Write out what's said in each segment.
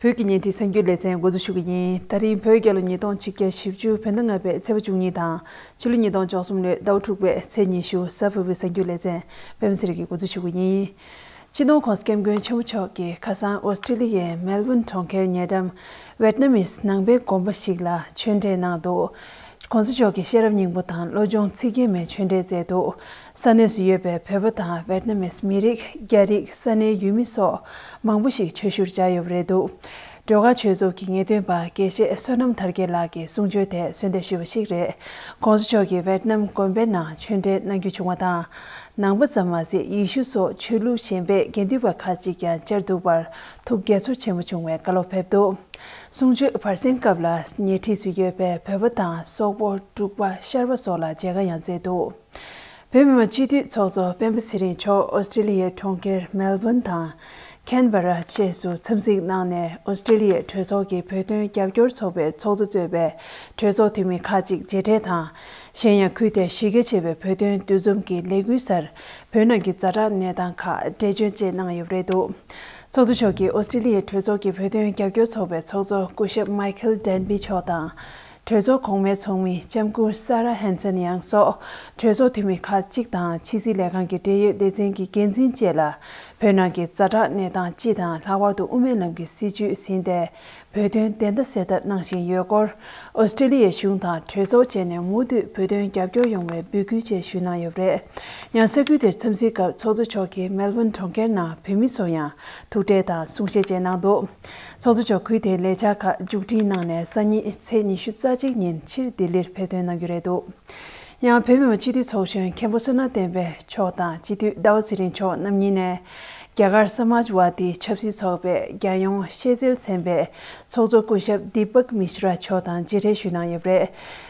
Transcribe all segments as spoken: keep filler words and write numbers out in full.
བོད་ཀྱི་ཉལ་ཁྲིའི་གསར་འགྱུར་ལེ་ཚན་འགོ་འཛུགས་ཞུ་གི་ཡིན། ད་རིང་བོད་རྒྱལ་ལོ་ཉིས་སྟོང་ཆིག་བརྒྱ་བཞི་བཅུ་བོད་ཟླ་ལྔ་པའི་ཚེས་པ་བཅུ་གཉིས་དང་ཕྱི་ལོ་ཉིས་སྟོང་བཅུ་གསུམ་ལོའི་ཟླ་བ་དྲུག་པའི་ཚེས་ཉི་ཤུ་གཟའ་ཕུར་བུའི་གསར་འགྱུར་ལེ་ཚན་པད་མ་ཚེ་རིང་གིས་འགོ་འཛུགས་ཞུ་གི་ཡིན། སྤྱི་ནོར་༸གོང་ས་༸སྐྱབས་མགོན་ཆེན་པོ་མཆོག་གིས་ཁ་སང་ཨོ་སི་ཀྲི་ལི་ཡའི་མེལ་བོན་གྲོང་ཁྱེར་ཉེ་འགྲམ་ཝེད་ནམ་མིས་ནང་པའི་དགོན་པ་ཞིག་ལ་ཆོས་འབྲེལ་གནང་འདུག ༸གོང་ས་མཆོག་གིས་ཤེས་རབ་སྙིང་པོ་དང་བློ་སྦྱོང་ཚིག་བརྒྱད་མའི་ཆོས་འབྲེལ་མཛད་འདུག་ས་གནས་སུ་ཡོད་པའི་བོད་པ་དང་ཝེད་ནམ་མིས་མི་རིགས། རྒྱ་རིགས། ས་གནས་ཡུལ་མི་སོགས་མང་པོ་ཞིག་ཆོས་ཞུར་བཅར་ཡོད་པ་རེད་འདུག་སྒྲོལ་དཀར་ཆོས་ཚོགས་ཀྱི་ངེས་སྟོན་པ་དགེ་བཤེས་བསོད་ནམས་དར་རྒྱས་ལགས་ཀྱིས་གསུང་ཆོས་དེ་གསོལ་འདེབས་ཞུས་པ་ཞིག་རེད། ༸གོང་ས་མཆོག་གིས་ཝེད་ནམ་དགོན་པའི་ནང་ཆོས་འབྲེལ་གནང་རྒྱུ་བྱུང་བ་དང་། ནང་པ་ཙམ་མ་ཟད་ཡེ་ཤུ་སོགས་ཆོས་ལུགས་གཞན་པའི་དགེ་འདུན་པ་ཁག་ཅིག་ཀྱང་བཅར་འདུག་པར་ཐུགས་དགྱེས་ཚོར་ཆེན་པོ་བྱུང་བའི་བཀའ་སློབ་ཕེབས་འདུག་གསུང་ཆོས་བར་གསེང་སྐབས་ལ་ཉེ་འཁྲིས་སུ་ཡོད་པའི་བོད་པ་དང་སོག་པོ། འབྲུག་པ། ཤར་པ་སོགས་ལ་མཇལ་ཁ་ཡང་མཛད་འདུག་བོད་མི་མང་སྤྱི་འཐུས་ཚོགས་གཙོ་སྤེན་པ་ཚེ་རིང་མཆོག་ཨོ་སི་ཀྲི་ལི་ཡའི་གྲོང་ཁྱེར་མེལ་བོན་དང་ཁེན་བྷ་ར་བཅས་སུ་འཚམས་གཟིགས་གནང་ནས། ཨོ་སི་ཀྲི་ལི་ཡའི་གྲོས་ཚོགས་ཀྱི་བོད་དོན་རྒྱབ་སྐྱོར་ཚོགས་པའི་ཚོགས་གཙོ་གཙོས་པའི་གྲོས་ཚོགས་འཐུས་མི་ཁག་ཅིག་མཇལ་འཕྲད་དང་། གཞན་ཡང་ཁུལ་དེར་གཞི་རྒྱ་ཆེ་བའི་བོད་དོན་འདུ་འཛོམས་ཀྱི་ལས་འགུལ་གསར་བོད་ནང་གི་ཛ་དྲག་གནས་སྟངས་ཁག་འགྲེལ་བརྗོད་བཅས་གནང་ཡོད་པ་རེད་འདུག་ཚོགས་གཙོ་མཆོག་གིས་ཨོ་སི་ཀྲི་ལི་ཡའི་གྲོས་ཚོགས་ཀྱི་བོད་དོན་རྒྱབ་སྐྱོར་ཚོགས་པའི་ཚོགས་གཙོ་སྐུ་ཞབས་མའི་ཁལ་ཌན་བྷི་མཆོག་དང་། གྲོས་ཚོགས་གོང་མའི་ཚོགས་མི་ལྕམ་སྐུ་ས་ར་ཧན་སན་ཡང་སོགས་གྲོས་ཚོགས་འཐུས་མི་ཁག་ཅིག་དང་ཕྱི་སྲིད་ལས་ཁང་གི་འབྲེལ་ཡོད་སྡེ་ཚན་གྱི་འགན་འཛིན་བཅས་ལ་བོད་ནང་གི་ཛ་དྲག་གནས་སྟངས་སྤྱི་དང་། ལྷག་པར་དུ་དབུ་མའི་ལམ་གྱི་སྲིད་བྱུས་ཟིན་ཏེ། བོད་དོན་བདེན་མཐའ་གསལ་ཐབས་གནང་བཞིན་ཡོད་སྐོར། ཨོ་སི་ཀྲི་ལི་ཡའི་གཞུང་དང་གྲོས་ཚོགས་བཅས་ནས་མུ་མཐུད་བོད་དོན་རྒྱབ་སྐྱོར་ཡོང་བའི་འབོད་སྐུལ་བཅས་ཞུས་གནང་ཡོད་པ་རེད། ཡང་ས་ཁུལ་དེར་འཚམས་གཟིགས་སྐབས་ཚོགས་གཙོ་མཆོག་གིས་མེལ་བོན་གྲོང་ཁྱེར་ནང་བོད་མི་ཚོར་ཡང་ཐུག་འཕྲད་དང་གསུང་བཤད་བཅས་གནང་འདུག་ཚོགས་གཙོ་མཆོག་ཁུལ་དེའི་ལས་འཆར་ཁག་མཇུག་སྒྲིལ་གནང་ནས་སང་ཉིན་ཚེས་ཉི་ཤུ་རྩ་གཅིག་ཉིན་ཕྱིར་ལྡི་ལིར་ཕེབས་ཐོན་གནང་རྒྱུ་རེད་འདུག་ཡང་བོད་མི་མང་སྤྱི་འཐུས་ཚོགས་གཞོན་མཁན་པོ་བསོད་ནམས་བསྟན་འཕེལ་མཆོག་དང་སྤྱི་འཐུས་ཟླ་བ་ཚེ་རིང་མཆོག་རྣམ་གཉིས་ནས། རྒྱ་གར་ས་མཱཇ་ཝཱ་དི་ཆབ་སྲིད་ཚོགས་པའི་རྒྱལ་ཡོངས་ཤེས་ཚད་ཚན་པའི་ཚོགས་གཙོ་སྐུ་ཞབས་དི་པག་མི་ཤྲ་མཆོག་དང་མཇལ་འཕྲད་ཞུས་གནང་ཡོད་པ་རེད།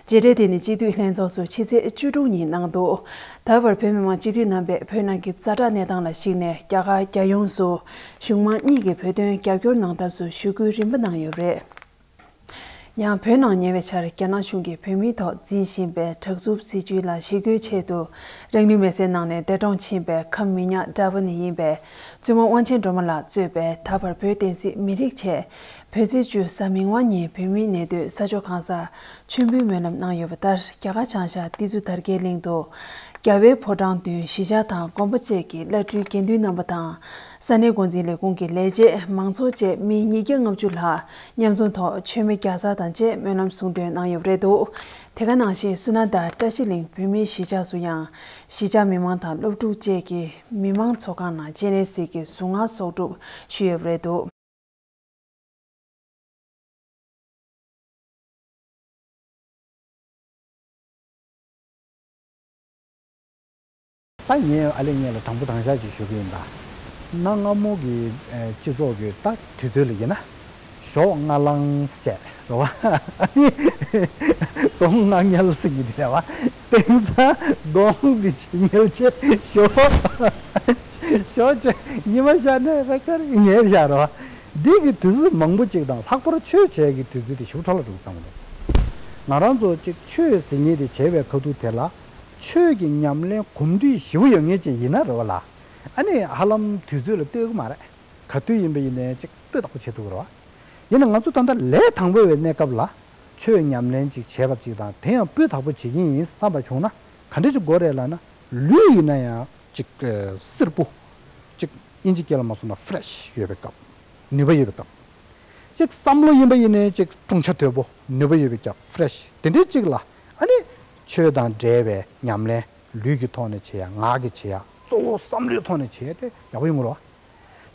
མཇལ་འཕྲད་དེ་ནི་སྤྱི་འཐུས་ལྷན་ཚོགས་སུ་ཕྱི་ཚེས་བཅུ་དྲུག་ཉིན་གནང་འདུག་ད་བར་བོད་མི་མང་སྤྱི་འཐུས་རྣམ་པས་བོད་ནང་གི་ཛ་དྲག་གནས་སྟངས་ལ་གཞིགས་ནས་རྒྱ་གར་རྒྱལ་ཡོངས་སུ་གཞུང་མང་གཉིས་ཀྱི་བོད་དོན་རྒྱབ་སྐྱོར་གནང་ཐབས་སུ་ཞུ་སྐུལ་རིམ་པ་གནང་ཡོད་པ་རེད། ཡང་བོད་ནང་ཉེ་བའི་ཆར་རྒྱ་ནག་གཞུང་གིས་བོད་མིའི་ཐོག་འཛིན་བཞིན་པའི་དྲག་རྩུབ་སྲིད་བྱུས་ལ་ཞི་རྒོལ་ཆེད་དུ་རང་ལུས་མེར་སྲེག་གནང་ནས་འདས་གྲོངས་ཕྱིན་པའི་ཁམས་མི་ཉག་དབྲ་བ་ནས་ཡིན་པའི་བཙུན་མ་དབང་ཆེན་སྒྲོལ་མ་ལགས་གཙོས་པའི་ད་བར་བོད་བསྟན་སྲིད་མི་རིགས་ཆེད་བོད་ཚེས་བཅུ་གཟའ་མིག་དམར་ཉིན་བོད་མིའི་གནས་སྡོད་ས་ཕྱོགས་གང་སར་མཆོད་འབུལ་སྨོན་ལམ་གནང་ཡོད་པ་ལྟར། རྒྱ་གར་བྱང་ཤར་ཏི་ཛུ་དར་རྒྱས་གླིང་དུ་རྒྱལ་བའི་ཕོ་བྲང་མདུན་གཞིས་ཆགས་དང་དགོན་པ་བཅས་ཀྱི་བླ་སྤྲུལ་དགེ་འདུན་རྣམ་པ་དང་། ས་གནས་འགོ་འཛིན་ལས་ཁུངས་ཀྱི་ལས་བྱེད་མང་ཚོགས་བཅས་མི་ཉིས་བརྒྱ་ལྔ་བཅུ་ལྷག་མཉམ་འཛོམས་ཐོག་མཆོད་མེ་བརྒྱ་རྩ་དང་བཅས་སྨོན་ལམ་གསུང་འདོན་གནང་ཡོད་པ་རེད་འདུག་དེ་ག་ནང་བཞིན་སུ་ན་ད་བཀྲ་ཤིས་གླིང་བོད་མིའི་གཞིས་ཆགས་སུ་ཡང་གཞིས་ཆགས་མི་མང་དང་སློབ་ཕྲུག་བཅས་ཀྱིས་མི་མང་ཚོགས་ཁང་ནང་སྤྱན་རས་གཟིགས་ཀྱི་གཟུངས་སྔགས་གསོག་སྒྲུབ་ཞུས་ཡོད་པ་རེད་འདུག་ད་ངས་ཨ་ལས་ངས་ལ་དྲང་པོ་དྲང་བཞག་ཅིག་ཞུ་གི་ཡིན་ད། གནའ་སྔ་མོ་གི་ཨེ་སྤྱི་ཚོགས་ཀྱི་ད་དུས་ཚོད་ལ་ཡིན་ན། ཞོགས་སྔ་ལངས་བྱས་རེད་བ། གདོང་སྔ་ཉལ་ཟེར་གྱི་འདི་རེད་བ། དེང་སང་གདོང་འདི་ཕྱི་ཉལ་བྱས་ཞོགས། ཞོགས་བྱས་ཉི་མ་ཤར་ནས་ར་ཁར་ཉལ་བཞག་རེད་བ། འདི་གི་དུས་ཚོད་མང་པོ་གཅིག་དང་ལྷག་པར་ཆོས་བྱེད་ཀྱི་དུས་ཚོད་དེ་ཞེ་པོ་འཕྲོ་བརླག་འགྲོ་གི་བསམ་གི་འདུག་ང་རང་ཚོ་གཅིག་ཆོས་ཟེར་མཁན་དེ་བྱེད་པའི་ཁ་ཐུག་དེ་ལ་ཆོས་ཀྱི་ཉམས་ལེན་གོམས་འདྲིས་ཞེ་པོ་ཡོད་མཁན་ཅིག་ཡིན་ན་རེད་བ་ལ། ཨ་ནི་ཧ་ལམ་དུས་ཚོད་ལ་ལྟོས་གི་མ་རེད། ག་དུས་ཡིན་པ་ཡིན་ནའི་གཅིག་སྤུས་དག་པོ་བྱེད་ཐུབ་ཀྱི་རེད་བ། ཡིན་ན་ང་ཚོ་ད་ལྟ་ལས་དང་པོ་བའི་གནས་སྐབས་ལ་ཆོས་ཉམས་ལེན་ཅིག་བྱས་པ་ཅིག་དང་དེ་ཡང་སྤུས་དག་པོ་བྱེད་ཀྱི་ཡིན་བསམ་པ་བྱུང་ན་ག་འདྲ་ཅིག་དགོས་རེད་ལབ་ན། ལུས་ཡིན་ན་ཡང་ཅིག་ཨ་བསིར་པོ། ཅིག་དབྱིན་ཇི་སྐད་ལ་མ་སོང་ན་ཕེ་རེ་ཤི་ཡོད་པའི་སྐབས། ནུས་པ་ཡོད་པའི་སྐབས། ཅིག་བསམ་བློ་ཡིན་པ་ཡིན་ནའི་ཅིག་དྲུང་ཆ་དོད་པོ། ནུས་པ་ཡོད་པའི་སྐབས་ཕེ་རེ་ཤི་དེ་འདྲའི་ཅིག་ལ། ཨ་ནི་ཆོས་དང་འབྲེལ་བའི་ཉམས་ལེན་ལུས་ཀྱི་ཐོག་ནས་བྱེད་ཡ། ངག་གིས་བྱེད་ཡ། གཙོ་བོ་བསམ་བློའི་ཐོག་ནས་བྱེད་ཡ་དེ་ཡག་པོ་ཡོང་གི་རེད་བ།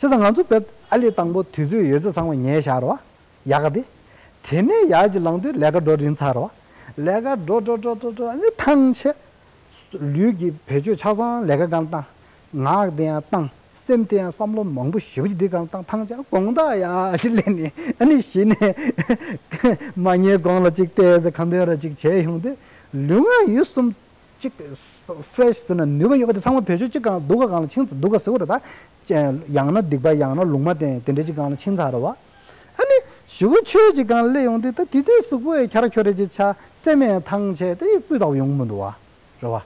བྱས་ཙང་ང་ཚོ་བོད་ཨ་ལས་དང་པོ་དུས་ཚོད་ཡོད་ཚད་ཚང་མ་ཉལ་བཞག་རེད་བ། ཡག་ག་དེ། དེ་ནས་ཡར་ཅིག་ལངས་དུས་ལས་ཀ་འགྲོ་རིན་ཚར་རོ། ལས་ཀ་འགྲོ་འགྲོ་འགྲོ་འགྲོ་འགྲོ་ཨ་ནི་ཐང་ཆད། ལུས་ཀྱི་བེད་སྤྱོད་ཆ་ཚང་ལས་ཀ་སྒང་བཏང་། ངག་དེ་ཡང་བཏང་། སེམས་དེ་ཡང་བསམ་བློ་མང་པོ་ཞེ་པོ་ཅིག་འདི་སྒང་བཏང་། ཐང་ཆད་དགོང་དག་ཡར་ཅིག་སླེབས་ནས་ཨ་ནི་གཞི་ནས་མ་ཉལ་གོང་ལ་ཅིག་བལྟས་ཚེ་ཁ་འདོན་ར་ཅིག་བྱས་ཡོང་དུས་ལུས་ངག་ཡིད་གསུམ། གཅིག་ཕེ་རེ་ཤི་ཟེར་ན་ནུས་པ་ཡོད་པ་དེ་ཚང་མ་བེད་སྤྱོད་གཅིག་སྒང་སྡུག་ག་སྒང་ལ་ཕྱིན་ཚར། སྡུག་ག་ཟེར་བ་རེད་ད། ཡང་ན་སྡིག་པ་ཡང་ན་ལུང་མ་བསྟན་དེ་འདྲ་གཅིག་སྒང་ལ་ཕྱིན་ཚར་རེད་བ། ཨ་ནི་གཞུག་གུ་ཆོས་གཅིག་སྒང་ལ་སླེབས་ཡོང་དུས་ད་དེ་དུས་གཟུགས་པོ་ཡང་འཁྱར་འཁྱོར་རེ་ཅིག་ཆགས། སེམས་ཡང་ཐང་ཆད། དེ་སྤུས་དག་པོ་ཡོང་གི་མི་འདུག་བ། རེད་བ།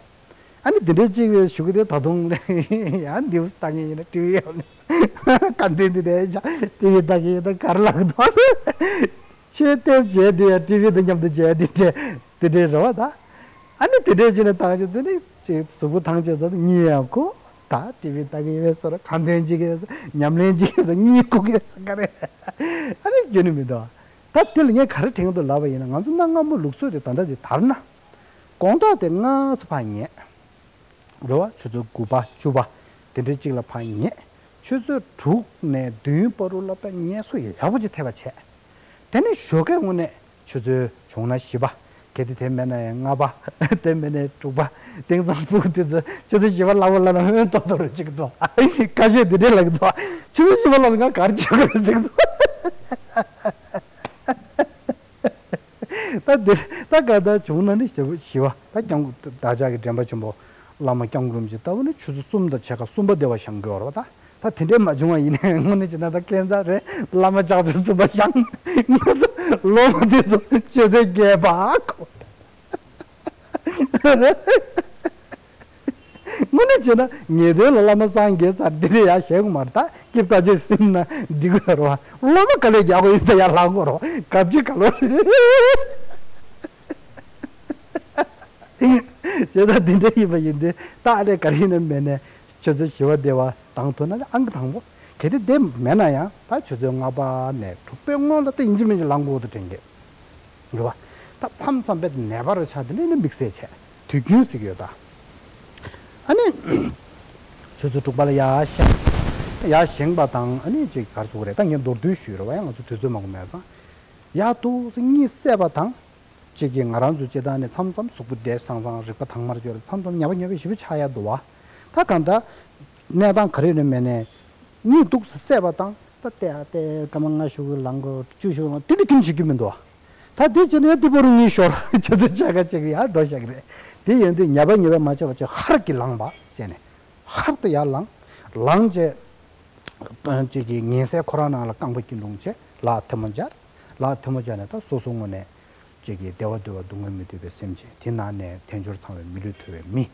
ཨ་ནི་དེ་འདྲ་གཅིག་པའི་གཞུག་གུ་དེ་ད་དུང་ཡང་འདི་ལྟ་ངན་ཡིན་ན་སྤྲེའུ་ཡང་ ག་འདི་འདི་འདྲ་ཡིན་ཅག་ཊི་བི་ལྟ་གི་ཡིན་ད་གར་ལག་འདུག་ཆོས་ཏོག་ཙམ་བྱས་དེ་ཡང་ཊི་བི་དང་མཉམ་དུ་བྱས་དེ་འདྲ་དེ་འདྲ་རེད་བ་ད། ཨ་ནི་དེ་འདྲ་བྱས་ནས་བཏང་བྱས་དེ་ནི་ཅིག་གཟུགས་པོ་ཐང་ཆད་ཙང་གཉིད་ཡང་ཁུག་ད་ཊི་བི་ལྟ་གི་ཡོད་ཟེར་ཁ་འདོན་བྱེད་ཀྱི་ཡོད་ཟེར་ཉམས་ལེན་བྱེད་ཀྱི་ཡོད་ཟེར་གཉིད་ཁུག་གི་ཡོད་ཟེར་ག་རེ་ཨ་ནི་རྒྱུན་ནི་མི་འདུག་ད་དེ་ལ་ངས་ག་རེ་དྲན་གྱི་འདུག་ལབ་པ་ཡིན་ན་ང་ཚོ་གནའ་སྔ་མོ་ལུགས་སྲོལ་དེ་ད་ལྟ་དེ་དར་ན་དགོང་དག་དེ་སྔ་ཚོ་ཕར་ཉལ། རེད་བ། ཆུ་ཚོད་དགུ་པ་བཅུ་པ་དེ་འདྲའི་གཅིག་ལ་ཕར་ཉལ། ཆུ་ཚོད་དྲུག་ནས་བདུན་བར་དུ་ལ་ཕར་ངལ་གསོ་ཡག་པོ་ཅིག་ཐེབས་པ་བྱས། དེ་ནས་ཞོགས་ཀས་དངོས་གནས་ཆུ་ཚོད་བྱུང་ན་བཞི་པ། གལ་ཏེ་དེ་མེད་ན་ཡང་ལྔ་པ། དེ་མེད་ན་དྲུག་པ། དེང་སང་ཕྲུ་གུ་དེ་ཚོ་ཆུ་ཚོད་བཞི་པ་ལ་ཕར་ལབ་ན་སྨོན་ཏོག་ཏོ་རུ་ཅིག་འདུག་ཁ་ཤས་དེ་འདྲས་ལབ་ཀྱི་འདུག་ཆུ་ཚོད་བཞི་པ་ལབ་ན་ང་གར་བྱེད་དགོས་ཟེར་གྱི་འདུག་ད་འདིར་ད་ག་ད་བྱུང་ན་ནི་ཞེ་པོ་ཞི་བ་ད་སྐྱབས་མགོན་བདག་ཅག་གི་དྲན་པ་ཆེན་པོ་བླ་མ་སྐྱབས་མགོན་རིན་པོ་ཆེ་ལྟ་བུ་ནི་ཆུ་ཚོད་གསུམ་དང་ཕྱེད་ཀ་གསུམ་པ་དེ་བ་བཞེངས་དགོས་རེད་བ། ད་ད་དེ་འདྲས་མ་བྱུང་བ་ཡིན་ན་དངོས་གནས་བྱས་ན་ད་ཁྱད་མཚར་རེད། བླ་མ་ཕྱག་ཚོད་གསུམ་པ་བཞེངས། ང་ཚོ་སློབ་མ་དེ་ཚོ་ཆུ་ཚོད་བརྒྱད་པ་གོ། དངོས་གནས་བྱས་ན་ངེས་དོན་ལ་བླ་མ་སངས་རྒྱས་ཚར་འདི་རེད་ཡ་ཞེས་དགོས་མ་རེད། ད་སྐྱིབས་ད་ཅེས་སེམས་ན་འགྲིག་གི་རེད་བ། བླ་མ་དཀའ་ལས་རྒྱག་དགོས་ཡིན་ད་ཡ་ལངས་དགོས་རེད་བ། གབ་ཅི་ག་ལོ་རེད། བྱས་ཙང་འདི་འདྲ་ཡིན་པ་ཡིན་ཏེ་ད་ཨ་ལས་ག་རེ་ཡིན་ན་མེད་ནས་ཆུ་ཚོད་བཞི་པ་དེ་བ་དང་ཐོག་ན་ཨང་ཀི་དང་པོ། གལ་ཏེ་དེ་མེད་ན་ཡང་ད་ཆུ་ཚོད་ལྔ་པ་ནས་དྲུག་པའི་སྔོན་ལ་ད་ཡིན་གཅིག་མིན་གཅིག་ལངས་དགོས་འདུག་དྲན་གྱི། རེད་བ། ད་མཚམས་མཚམས་དཔེ་ནད་པ་རུ་ཆགས་དེ་ནས་ནི་དམིགས་བསལ་བྱས་དུས་རྒྱུན་ཟེར་གྱི་ཡོད་ད། ཨ་ནི། ཆུ་ཚོད་དྲུག་པ་ལ་ཡར་བཞེངས། ཡར་བཞེངས་པ་དང་ཨ་ནི་ཅིག་གར་སོང་གི་རེད། ད་ངས་མདོར་བསྡུས་ཞུས་རེད་བ། ཡང་ང་ཚོ་དུས་ཚོད་མང་པོ་མེད་ཙང་། ཡར་འདུག་སེ་གཉིད་སད་པ་དང་། གཅིག་གིས་ང་རང་ཚོ་སྤྱིར་བཏང་ནས་མཚམས་མཚམས་གཟུགས་པོ་བདེ་སང་སང་རིག་པ་དྭངས་མར་གྱུར་མཚམས་མཚམས་ཉལ་པ་ཉལ་པ་ཞེ་པོ་ཆགས་ཡ་འདུག་བ། ད་གང་ལྟར། གནས་སྟངས་ག་རེ་ཡིན་ན་མེད་ནས། གཉིད་འདུག་སེ་སད་པ་དང་ད་ལྟ་ཡ་ལྟ་སྐར་མ་ལྔ་ཞུ་གི་ལངས་དགོས་བཅུ་ཞུ་གི་ལངས་དེ་འདྲ་རྒྱུན་བྱེད་རྒྱུ་མི་འདུག་བ། ད་དེ་བྱས་ན་ཡང་དེ་བར་དུ་གཉིད་ཤོར་བྱེད་དུ་བྱ་དགའ་བྱེད་ཀྱི་ཡར་འགྲོ་བཞག་གི་རེད། དེ་ཡིན་དུས་ཉལ་པ་ཉལ་པ་མ་བྱས་པ་བྱས་ཧར་གྱིས་ལངས་པ་བྱས་ནས་ཧར་དུ་ཡར་ལངས། ལངས་རྗེས། གཅིག་གིས་ཉལ་སའི་ཁོ་རང་ནང་ལ་རྐང་པ་དཀྱིལ་ལུང་བྱས་ལག་ཐལ་མོ་སྦྱར། ལག་ཐལ་མོ་སྦྱར་ནས་ད་སོ་སོ་ངོས་ནས། གཅིག་གིས་བདེ་བ་འདོད་པ་སྡུག་བསྔལ་མི་འདོད་པའི་སེམས་ཅན། དེ་ནང་ནས་དལ་འབྱོར་ཚང་བའི་མི་ལུས་ཐོབ་པའི་མི།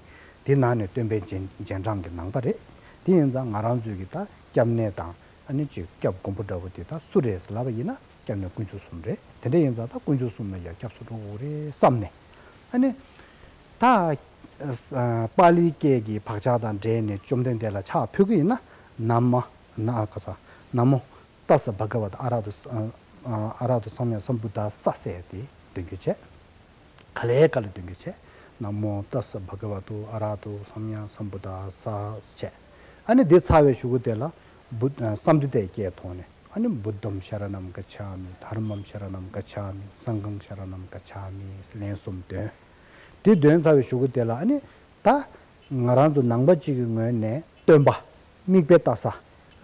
དེ་ནང་ནས་སྟོན་པའི་རྗེས་རྗེས་འབྲང་གི་ནང་པ་རེད། དེ་ཡིན་ཙང་ང་རང་ཚོས་ཀྱི་ད་སྐྱབས་གནས་དང་ཨ་ནི་གཅིག་སྐྱབས་མགོན་པོ་འདྲ་བོ་དེ་ད་སུ་རེད་ཟེར་ལབ་པ་ཡིན་ན་སྐྱབས་གནས་དཀོན་མཆོག་གསུམ་རེད། དེ་འདྲ་ཡིན་ཙང་ད་དཀོན་མཆོག་གསུམ་ལ་ཡང་སྐྱབས་སུ་འགྲོ་དགོས་རེད་བསམ་ནས། ཨ་ནི། ད། པཱ་ལིའི་སྐད་ཀྱི་བག་ཆགས་དང་འབྲེལ་ནས་བཅོམ་ལྡན་འདས་ལ་ཕྱག་ཕུལ་གི་ཡིན་ན། ན་མ། ན་ག་ས། ན་མོ། ཏཱ་ས་བྷ་ག་ཝ་ཏ་ཨ་ར་ཏོ་ཨ་ར་ཏོ་སམ་ཡ་སམ་བུ་དྷ་ས་ཟེར་ཏེ་འདོན་རྒྱུ་བྱས། ག་ལེ་ག་ལེ་འདོན་རྒྱུ་བྱས། ན་མོ་ཏཱ་ས་བྷ་ག་ཝ་ཏོ་ཨ་ར་ཏོ་སམ་ཡ་སམ་བུ་དྷ་ས་བྱས། ཨ་ནི་འདི་ཚར་བའི་གཞུག་གུ་དེ་ལ་བུ་ཨ་སཾ་སྐྲྀ་ཏའི་སྐད་ཐོག་ནས་ཨ་ནི་བུདྡྷམ་ཤ་ར་ཎམ་ག་ཆ་མི། དྷརྨམ་ཤ་ར་ཎམ་ག་ཆ་མི། སངྒྷམ་ཤ་ར་ཎམ་ག་ཆ་མི་ལན་གསུམ་འདོན། དེ་འདོན་ཚར་བའི་གཞུག་གུ་དེ་ལ་ཨ་ནི་ད། ང་རང་ཚོ་ནང་པ་གཅིག་གི་ངོས་ནས་སྟོན་པ། མིག་དཔེ་ལྟ་ས།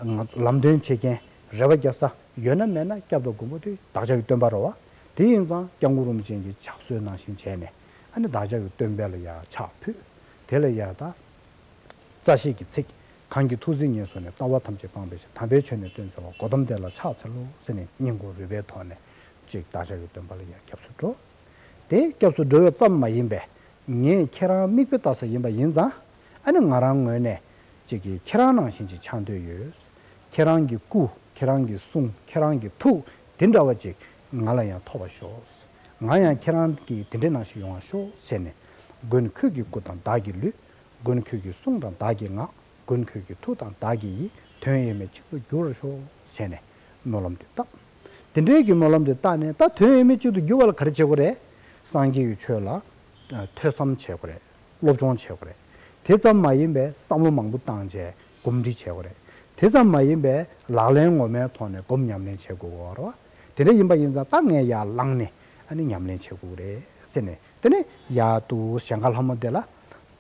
ང་ལམ་སྟོན་བྱེད་མཁན། རེ་བ་རྒྱག་ས། ཡོད་ན་མེད་ན་སྐྱབས་དང་མགོན་པོ་དེ་བདག་ཅག་གི་སྟོན་པ་རེད་བ། དེ་ཡིན་ཙང་སྐྱབས་མགོན་རིན་པོ་ཆེ་གི་ཕྱག་སྲོལ་ནང་བཞིན་བྱས་ནས་ཨ་ནི་བདག་ཅག་གི་སྟོན་པ་ལ་ཡ་ཕྱག་ཕུལ། དེ་ལ་ཡ་ད། རྩ་ཤེས་ཀྱི་ཚིག་གང་གིས་ཐུགས་བརྩེ་ཉེར་བཟུང་ནས། ལྟ་བ་ཐམས་ཅད་སྤང་བའི་ཕྱིར། དམ་པའི་ཆོས་ནི་སྟོན་འཚལ་ལོ། གོ་ཏམ་དེ་ལ་ཕྱག་འཚལ་ལོ་ཟེར་ནས་སྙིང་ཁུང་རུས་པའི་ཐོག་ནས་ཅིག་བདག་ཅག་གི་སྟོན་པ་ལ་ཡ་སྐྱབས་སུ་འགྲོ། དེ་སྐྱབས་སུ་འགྲོ་བ་ཙམ་མ་ཡིན་པས། ངས་ཁྱེད་རང་མིག་དཔེ་ལྟ་ས་ཡིན་པ་ཡིན་ཙང་། ཨ་ནི་ང་རང་ངོས་ནས་ཅིག་གིས་ཁྱེད་རང་ནང་བཞིན་ཅིག་ཆགས་འདོད་ཡོད། ཁྱེད་རང་གི་སྐུ། ཁྱེད་རང་གི་གསུང་། ཁྱེད་རང་གི་ཐུགས་དེ་འདྲ་བ་ཅིག་ང་ལ་ཡང་ཐོབ་པར་ཤོག་ང་ཡང་ཁྱེད་རང་གི་དེ་འདྲའི་ནང་བཞིན་ཡོང་བར་ཤོག་ཟེར་ནས། མགོན་ཁྱོད་ཀྱི་སྐུ་དང་བདག་གི་ལུས། མགོན་ཁྱོད་ཀྱི་གསུང་དང་བདག་གི་ངག་མགོན་ཁྱོད་ཀྱི་ཐུགས་དང་བདག་གི་ཡིད། དོན་ཡས་མས་གཅིག་ཏུ་འགྱུར་བར་ཤོག་ཟེར་ནས་སྨོན་ལམ་དེ་བཏབ། དེ་འདྲའི་གི་སྨོན་ལམ་དེ་བཏབ་ནས་ད་དོན་ཡས་མས་གཅིག་ཏུ་འགྱུར་བ་ལ་ག་རེ་བྱེད་དགོས་རེད། སངས་རྒྱས་ཀྱི་ཆོས་ལ་ཨ་ཐོས་བསམ་བྱེད་དགོས་རེད། སློབ་སྦྱོང་བྱེད་དགོས་རེད། དེ་ཙམ་མ་ཡིན་པའི་བསམ་བློ་མང་པོ་བཏང་བྱས་གོམས་འདྲིས་བྱེད་དགོས་རེད། དེ་ཙམ་མ་ཡིན་པའི་ལག་ལེན་ངོ་མའི་ཐོག་ནས་སྒོམ་ཉམས་ལེན་བྱེད་དགོས་ཀྱི་ཡོད་རེད་བ། དེ་འདྲ་ཡིན་པ་ཡིན་ཙང་ད་ངས་ཡར་ལངས་ནས་ཨ་ནི་ཉམས་ལེན་བྱེད་དགོས་རེད་ཟེར་ནས། དེ་ནས་ཡར་འདུག་ཞལ་དཀར་ལྷ་མོ་དེ་ལ།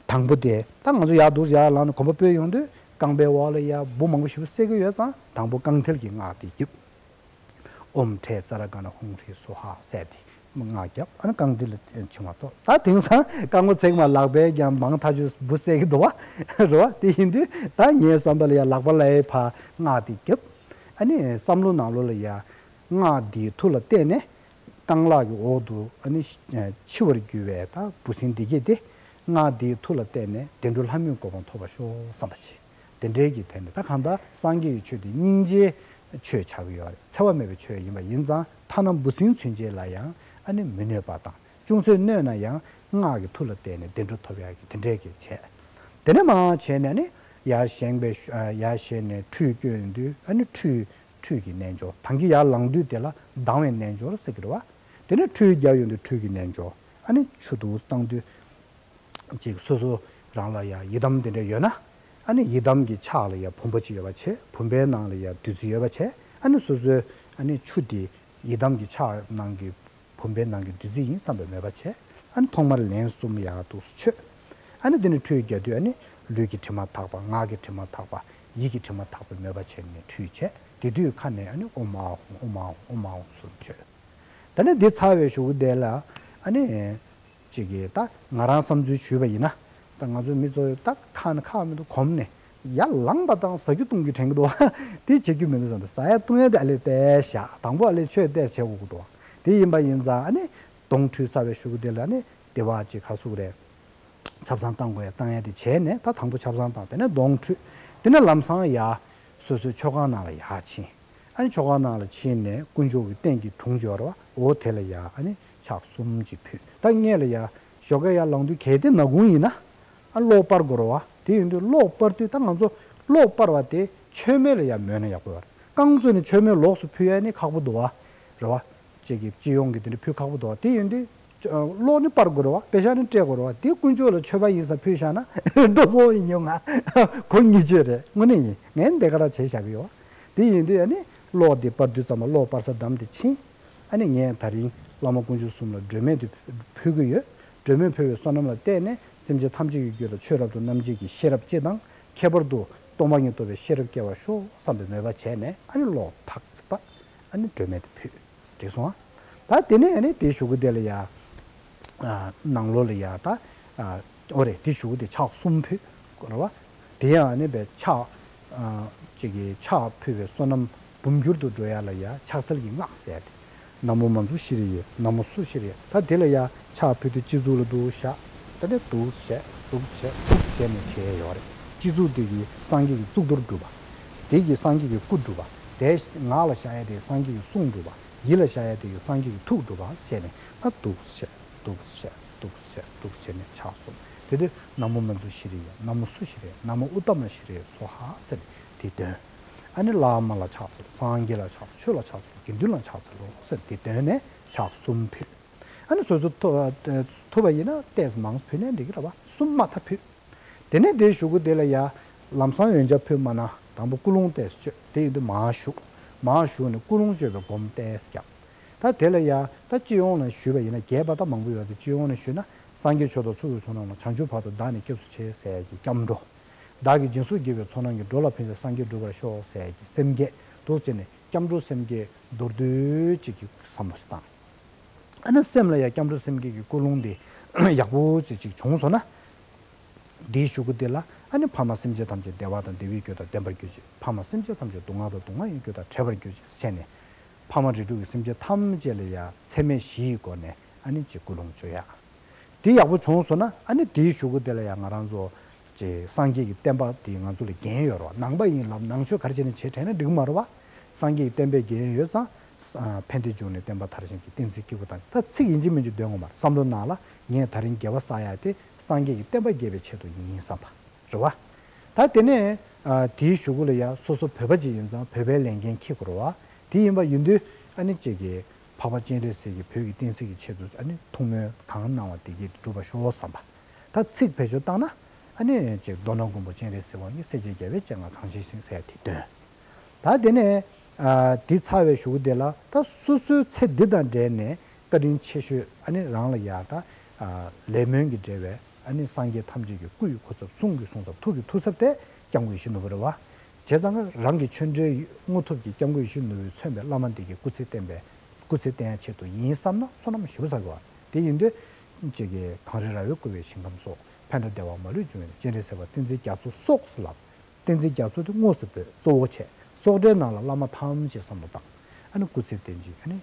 དང་པོ་དེ་ད་ང་ཚོ་ཡར་འདུག་ཡར་ལངས་ནས་གོམ་པ་སྤོས་ཡོང་དུས་རྐང་པའི་འོག་ལ་ཡར་འབུ་མང་པོ་ཞེ་པོ་བསད་ཀྱི་ཡོད་ཙང་དང་པོ་རྐང་མཐིལ་གྱི་སྔགས་དེ་རྒྱུགས། ཨོཾ་ཏྲེ་ཙ་ར་ག་ན་ཧཱུྃ་ཧྲཱིཿ་སྭཱ་ཧཱ་ཟེར་ཏེ་སྔགས་བརྒྱབ། ཨ་ནི་རྐང་མཐིལ་ལ་བྱིང་བ་གཏོར། ད་དེང་སང་རྐང་མགོ་ཚེག་མ་ལག་པས་ཀྱང་མང་ཐག་ཆོད་འབུ་བསད་ཀྱི་འདུག་བ། རེད་བ། དེ་ཡིན་དུས་ད་ངའི་བསམ་པ་ལ་ཡ་ལག་པ་ལ་ཡ་ཕར་སྔགས་དེ་བརྒྱབ། ཨ་ནི་བསམ་བློ་ནང་ལོགས་ལ་ཡ་སྔགས་འདིའི་མཐུ་ལ་བརྟེན་ནས་རྐང་ལག་གི་འོག་ཏུ་ཨ་ནི་འཆི་བར་གྱུར་བའི་ད་འབུ་སྲིན་བདེ་སྐྱིད་དེ་སྔགས་འདིའི་མཐུ་ལ་བརྟེན་ནས་བདེ་འགྲོ་ལྷ་མིའི་གོ་འཕང་ཐོབ་པར་ཤོག་བསམ་པ་བྱེད། དེ་འདྲའི་གི་དོན་དེ་ད་གང་ལྟར་སངས་རྒྱས་ཀྱི་ཆོས་དེ་སྙིང་རྗེའི་ཆོས་ཆགས་ཀྱི་ཡོད་རེད། འཚེ་བ་མེད་པའི་ཆོས་ཡིན་པ་ཡིན་ཙང་ཐ་ན་འབུ་སྲིན་ཚུན་ཆད་ལ་ཡང་ཨ་ནི་མི་གནོད་པ་དང་། ཅུང་ཟད་གནོད་ན་ཡང་སྔགས་ཀྱི་མཐུ་ལ་བརྟེན་ནས་བདེ་འགྲོ་ཐོབ་ཡག་གི་དེ་འདྲའི་གི་བྱས། དེ་ནས་མར་བྱས་ནས་ནི་ཡར་བཞེངས་པའི་ཤུ་ཡར་བཞེངས་ནས་ཁྲུས་བསྐྱོན་དུས་ཨ་ནི་ཁྲུས་ཁྲུས་ཀྱི་རྣལ་འབྱོར། ད་གིན་ཡར་ལངས་དུས་དེ་ལ་ལྡང་བའི་རྣལ་འབྱོར་ཟེར་གྱི་རེད་བ། དེ་ནས་ཁྲུས་རྒྱག་ཡོང་དུས་ཁྲུས་ཀྱི་རྣལ་འབྱོར། ཨ་ནི་ཆུ་འདུག་བཏང་དུས་ཅིག་སོ་སོ་རང་ལ་ཡང་ཡི་དམ་དེ་འདྲ་ཡོད་ན། ཨ་ནི་ཡི་དམ་གྱི་ཕྱག་ལ་ཡང་བུམ་པ་ཅིག་ཡོད་པ་བྱས། བུམ་པའི་ནང་ལ་ཡང་བདུད་རྩི་ཡོད་པ་བྱས། ཨ་ནི་སོ་སོའི་ཨ་ནི་ཆུ་དེ་ཡི་དམ་གྱི་ཕྱག་ནང་གི་བུམ་པའི་ནང་གི་བདུད་རྩི་ཡིན་བསམ་པའི་མོས་པ་བྱས། ཨ་ནི་ཐོག་མར་ལན་གསུམ་ཡར་འདུག་སེ་མཆོད། ཨ་ནི་དེ་ནས་ཁྲུས་རྒྱག་དུས་ཨ་ནི་ལུས་ཀྱི་དྲི་མ་དག་པ། ངག་གི་དྲི་མ་དག་པ། ཡིད་ཀྱི་དྲི་མ་དག་པའི་མོས་པ་བྱས་ནས་ཁྲུས་བྱས། དེ་དུས་ཁ་ནས་ཨ་ནི་ཨོཾ་ཨཱཿཧཱུྃ་ཨོཾ་ཨཱཿཧཱུྃ་ཨོཾ་ཨཱཿཧཱུྃ་གསུམ་མཆོད། ད་ནི་འདི་ཚར་བའི་གཞུག་གུ་དེ་ལ་ཨ་ནི་ཅིག་གིས་ད་ང་རང་བསམ་ཚུལ་ཞུས་པ་ཡིན་ན། ད་ང་ཚོའི་མི་ཚོ་ད་ཁ་ནས་ཁ་མི་འདུག་གོམས་ནས་ཡར་ལངས་པ་དང་ཟ་རྒྱུ་བཏུང་རྒྱུ་དྲན་གྱི་འདུག་བ། དེ་བྱེད་རྒྱུ་མི་འདུག་བསམ་སྟེ་ཟ་ཡ་བཏུང་ཡ་དེ་ཨ་ལས་བལྟས་བཞག་དང་པོ་ཨ་ལས་མཆོད་བལྟས་བྱེད་དགོས་ཀྱི་འདུག་བ། དེ་ཡིན་པ་ཡིན་ཙང་ཨ་ནི་དོང་ཁྲུས་ཚར་བའི་གཞུག་གུ་དེ་ལ་ཨ་ནི་དེ་བ་ཅིག་ག་རེ་ཟེར་དགོས་རེད། ཆབ་གསང་བཏང་དགོས་ཡ་བཏང་ཡ་དེ་བྱས་ནས། ད་དང་པོ་ཆབ་གསང་བཏང་། དེ་ནས་དོང་ཁྲུས། དེ་ནས་ལམ་སང་ཡར་སོ་སོའི་མཆོད་ཁང་ནང་ལ་ཡར་ཕྱིན། ཨ་ནི་མཆོད་ཁང་ནང་ལ་ཕྱིན་ནས་དཀོན་མཆོག་གི་རྟེན་གྱི་དྲུང་འབྱོར་བ། འོ་དེ་ལ་ཡར་ཨ་ནི་ཕྱག་གསུམ་གྱིས་ཕུལ། ད་སྔོན་ལ་ཡར་ཞོགས་ཀས་ཡར་ལངས་དུས་གལ་ཏེ་ནག་ཁུང་ཡིན་ན་ཨ་གློག་སྤར་དགོས་རེད་བ། དེ་ཡིན་དུས་གློག་སྤར་དུས་ད་ང་ཚོ་གློག་སྤར་བ་དེ་མཆོད་མེ་ལ་ཡར་མོས་ན་ཡག་པོ་ཡོད་རེད། རྐང་བཙུགས་ནས་མཆོད་མེ་ལོགས་སུ་ཕུལ་ཡ་ནི་ཁག་པོ་འདུག་བ། རེད་བ། ཅིག་གི་སྤྱི་ཡོངས་ཀྱི་དེ་འདྲ་ཕུལ་ཁག་པོ་འདུག་བ། དེ་ཡིན་དུས་ཨ་གློག་ནི་སྤར་དགོས་རེད་བ། པེ་ཤག་ནི་སྤྲད་དགོས་རེད་བ། དེ་དཀོན་མཆོག་ལ་མཆོད་པ་ཡིན་བསམ་ཕུལ་བཞག་ན་འགྲོ་སོང་ཡིན་ཉོ་ང་གོ་ངེས་ཆོད་རེད། དངོས་གནས་ཡིན། ངས་འདི་ག་རང་བྱས་བཞག་གི་ཡོད། དེ་ཡིན་དུས་ཨ་ནི་གློག་དེ་སྤར་དུས་ཙམ་པ་གློག་སྤར་ས་བསྡམས་ཏེ་ཕྱིན། ཨ་ནི་ངས་ད་རིང་བླ་མ་དཀོན་མཆོག་གསུམ་ལ་སྒྲོལ་མ་དེ་ཕུལ་གྱི་ཡོད། སྒྲོལ་མ་ཕུལ་བའི་བསོད་ནམས་ལ་བརྟེན་ནས་སེམས་ཅན་ཐམས་ཅད་ཀྱི་རྒྱུད་ལ་ཆོས་རབ་ཏུ་རྣམ་འབྱེད་ཀྱི་ཤེས་རབ་སྤྱི་དང་། ཁྱད་པར་དུ་སྟོང་པ་ཉིད་རྟོགས་པའི་ཤེས་རབ་སྐྱེ་བར་ཤོག་བསམ་པའི་མོས་པ་བྱས་ནས། ཨ་ནི་གློག་ཐག་ཚིག་པ་ཨ་ནི་སྒྲོལ་མ་དེ་ཕུལ། འགྲིག་སོང་ཨ། ད་དེ་ནས་ཨ་ནི་དེའི་གཞུག་གུ་དེ་ལ་ཡ། ཨ། ནང་ལོགས་ལ་ཡ་ད། ཨ། འོ་རེད། དེའི་གཞུག་གུ་དེ་ཕྱག་གསུམ་ཕུལ། རེད་བ། དེ་ཡང་ཨ་ནི་པའི་ཕྱག་ཨ། ཅིག་གི་ཕྱག་ཕུལ་བའི་བསོད་ནམས་འབུམ་འགྱུར་དུ་འགྲོ་ཡ་ལ་ཡ་ཕྱག་འཚལ་གྱི་སྔགས་ཟེར་ཡ་དེ། ན་མོ་མཉྫུ་ཤྲཱི་ཡེ། ན་མོ་སུ་ཤྲཱི་ཡེ། ད་དེ་ལ་ཡ་ཕྱག་ཕུལ་དུས་སྤྱི་གཙུག་ལ་འདུག་བཞག་ད་ནི་འདུག་བྱས། འདུག་བྱས། འདུག་བྱས་ནས་བྱས་ཡོད་རེད། སྤྱི་གཙུག་དེ་གི་སངས་རྒྱས་ཀྱི་གཙུག་ཏོར་སྒྲུབ་པ། དེ་གི་སངས་རྒྱས་ཀྱི་སྐུ་སྒྲུབ་པ། དེ་ངག་ལ་བཞག་ཡ་དེ་སངས་རྒྱས་ཀྱི་གསུང་སྒྲུབ་པ། ཡིད་ལ་བཞག་ཡ་དེ་གི་སངས་རྒྱས་ཀྱི་ཐུགས་སྒྲུབ་པ་བྱས་ནས། ད་འདུག་བྱས། འདུག་བྱས། འདུག་བྱས། འདུག་བྱས་ནས་ཕྱག་གསུམ། དེ་དུས་ན་མོ་མཉྫུ་ཤྲཱི་ཡེ། ན་མོ་སུ་ཤྲཱི་ཡེ། ན་མོ་ཨུཏྟ་མ་ཤྲཱི་ཡེ་སྭཱ་ཧཱ་ཟེར་ནས་དེ་འདོན། ཨ་ནི་བླ་མ་ལ་ཕྱག་འཚལ། སངས་རྒྱས་ལ་ཕྱག་འཚལ། ཆོས་ལ་ཕྱག་འཚལ། དགེ་འདུན་ལ་ཕྱག་འཚལ་ལོ་ཟེར་དེ་འདོན་ནས་ཕྱག་གསུམ་ཕུལ། ཨ་ནི་སོ་སོ་ཐུབ་ཐུབ་པ་ཡིན་ན་ཏོག་ཙམ་མང་ཙམ་ཕུལ་ནའི་འགྲིག་གི་རེད་བ། གསུམ་མ་མཐའ་ཕུལ། དེ་ནས་དེའི་གཞུག་གུ་དེ་ལ་ཡ་ལམ་སང་འོན་ཆ་ཕུལ་མ་གནང་། དང་པོ་ཀུན་སློང་ཏོག་ཙམ་བཅོས། དེ་ཡིན་དུས་མར་བཞུགས། མར་བཞུགས་ནས་ཀུན་སློང་བཅོས་པའི་སྒོམ་ཏོག་ཙམ་རྒྱབ། ད་དེ་ལ་ཡ་ད་སྤྱི་ཡོངས་ནས་ཞུས་པ་ཡིན་ན། རྒྱས་པ་ད་མང་པོ་ཡོད་དེ། སྤྱི་ཡོངས་ནས་ཞུས་ན། སངས་རྒྱས་ཆོས་དང་ཚོགས་ཀྱི་མཆོག་རྣམས་ལ། བྱང་ཆུབ་བར་དུ་བདག་ནི་སྐྱབས་སུ་མཆི་ཟེར་ཡ་གི་སྐྱབས་འགྲོ། བདག་གིས་སྦྱིན་སོགས་བགྱིས་པའི་ཚོགས་རྣམས་ཀྱིས། འགྲོ་ལ་ཕན་ཕྱིར་སངས་རྒྱས་འགྲུབ་པར་ཤོག་ཟེར་ཡ་གི་སེམས་བསྐྱེད། འདུག་བྱས་ནས་སྐྱབས་འགྲོ་སེམས་བསྐྱེད་མདོར་བསྡུས་ཅིག་གི་བསམ་བློ་ཞིག་བཏང་། ཨ་ནི་སེམས་ལ་ཡ་སྐྱབས་འགྲོ་སེམས་བསྐྱེད་ཀྱི་ཀུན་སློང་དེ་ཡག་པོ་ཅིག་ཅིག་བྱུང་སོང་ན། དེའི་གཞུག་གུ་དེ་ལ་ཨ་ནི་ཕ་མ་སེམས་ཅན་ཐམས་ཅད་བདེ་བ་དང་བདེ་བའི་རྒྱུ་དང་ལྡན་པར་གྱུར་ཅིག་ཕ་མ་སེམས་ཅན་ཐམས་ཅད་སྡུག་བསྔལ་དང་སྡུག་བསྔལ་གྱི་རྒྱུ་དང་བྲལ་བར་གྱུར་ཅིག་བྱས་ནས། ཕ་མ་རིགས་དྲུག་གི་སེམས་ཅན་ཐམས་ཅད་ལ་ཡ་ཚད་མེད་བཞི་ཡི་སྒོ་ནས་ཨ་ནི་ཅིག་ཀུན་སློང་བཅོ་ཡ། དེ་ཡག་པོ་བྱུང་སོང་ན། ཨ་ནི་དེའི་གཞུག་གུ་དེ་ལ་ཡང་ང་རང་ཚོ་ཅིག་སངས་རྒྱས་ཀྱི་བསྟན་པ་དེ་ང་ཚོ་ལ་འགན་ཡོད་རེད་བ། ནང་པ་ཡིན་ལབ་ནང་ཆོས་ག་རེ་བྱས་ནས་བྱས་དྲན་ན་འགྲིག་གི་མ་རེད་བ། སངས་རྒྱས་ཀྱི་བསྟན་པའི་འགན་ཡོད་ཙང་། ཕན་བདེ་འབྱུང་གནས་བསྟན་པ་དར་ཞིང་གཤེགས། བསྟན་འཛིན་སྐྱེས་བུ་དང་། ད་ཚིག་ཡིན་གཅིག་མིན་གཅིག་འདོན་དགོས་མ་རེད། བསམ་བློ་ནང་ལ་ངས་ད་རིང་དགེ་བ་བསགས་ཡ་དེ་སངས་རྒྱས་ཀྱི་བསྟན་པ་རྒྱས་པའི་ཆེད་དུ་ཡིན་བསམ་པ་རེད་བ། ད་དེ་ནས་ཨ་དེའི་གཞུག་གུ་ལ་ཡ་སོ་སོ་བོད་པ་ཅིག་ཡིན་ཙང་བོད་པའི་ལས་འགན་འཁྱེར་དགོས་རེད་བ། དེ་ཡིན་པ་ཡིན་དུས་ཨ་ནི་ཅིག་གིས་འཕགས་པ་སྤྱན་རས་གཟིགས་ཀྱིས་བོད་ཀྱི་བསྟན་སྲིད་ཀྱི་ཆེད་དུ་ཨ་ནི་ཐུགས་སྨོན་གང་གནང་བ་དེ་གས་འགྲུབ་པར་ཤོག་བསམ་པ། ད་ཚིག་བེད་སྤྱོད་བཏང་ན་ཨ་ནི་ཅིག་མདོར་ན་མགོན་པོ་སྤྱན་རས་གཟིགས་དབང་གིས། སྲས་བཅས་རྒྱལ་བའི་སྤྱན་སྔར་གང་ཞིག་བཞེངས་ཟེར་ཡ་དེ་འདོན། ད་དེ་ནས་ཨ་དེ་ཚར་བའི་གཞུག་གུ་དེ་ལ་ད་སོ་སོའི་ཚེ་འདི་དང་འབྲེལ་ནས་བཀའ་དྲིན་ཆེ་ཤོས་ཨ་ནི་རང་ལ་ཡ་ད་ཨ་ལས་སྨོན་གྱི་འབྲེལ་བའི་ཨ་ནི་སངས་རྒྱས་ཐམས་ཅད་ཀྱི་སྐུ་ཡི་སྐུ་ཚབ། གསུང་གི་གསུང་ཚབ། ཐུགས་ཀྱི་ཐུགས་ཚབ་དེ་སྐྱབས་མགོན་ཡིད་བཞིན་ནོར་བུ་རེད་བ། བྱས་ཙང་ཀ་རང་གི་ཆོས་འབྲེལ་དངོས་ཐུབ་ཀྱི་སྐྱབས་མགོན་ཡིད་བཞིན་ནོར་བུས་མཚོན་པའི་བླ་མ་འདི་གི་སྐུ་ཚེ་བརྟན་པའི་སྐུ་ཚེ་བརྟན་ཡ་ཆེད་དུ་ཡིན་བསམ་ན་བསོད་ནམས་ཞེ་པོ་བསགས་དགོས་བ། དེ་ཡིན་དུས་ཅིག་གིས་གངས་རི་ར་བས་བསྐོར་བའི་ཞིང་ཁམས་སོགས། ཕན་དང་བདེ་བ་མ་ལུས་འབྱུང་བའི་སྤྱན་རས་གཟིགས་དབང་བསྟན་འཛིན་རྒྱ་མཚོ་སོགས་ལབ། བསྟན་འཛིན་རྒྱ་མཚོ་དེ་དངོས་སུ་བོད་གཙོ་བོ་བྱས། སོག་སྒྲའི་ནང་ལ་བླ་མ་ཐམས་ཅད་བསམ་བློ་བཏང་། ཨ་ནི་སྐུ་ཚེ་བརྟན་ཅིང་ཨ་ནི་